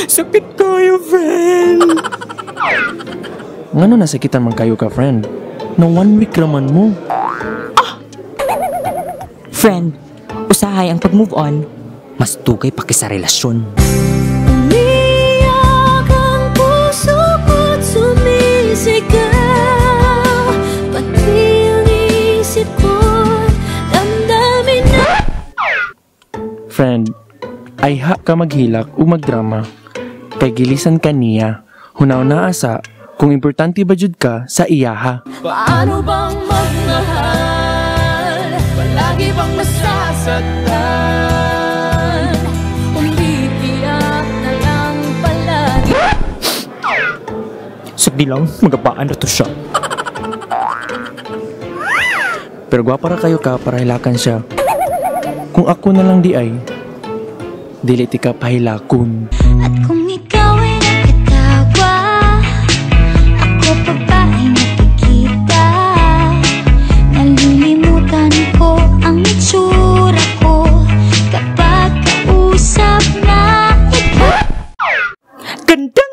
Sakit kayo, friend. Ngano nasakitan man kayo ka, friend? Na one week raman mo. Friend, usahay ang pag-move on. Mas dugay pa sa relasyon. Umiyak ang puso ko't sumisigaw, pati ang isip ko, damdamin na. Friend, ayha ka maghilak o magdrama. Kay gilisan ka niya. Hunaw na asa kung importante ba jud ka sa iyaha. Paano bang magmahal? Palagi bang nasasaktan? Umiiyak na lang palagi. Sagdi lang, magabaan na to siya. Pero gwapa ra kayo ka para hilakan siya. Kung ako na lang di ay, dili ti ka pahilakon. At kung ikaw ay nakatawa, ako pa ba ay nakikita? Nalilimutan ko ang itsura ko kapag kausap na ikaw. Ganda!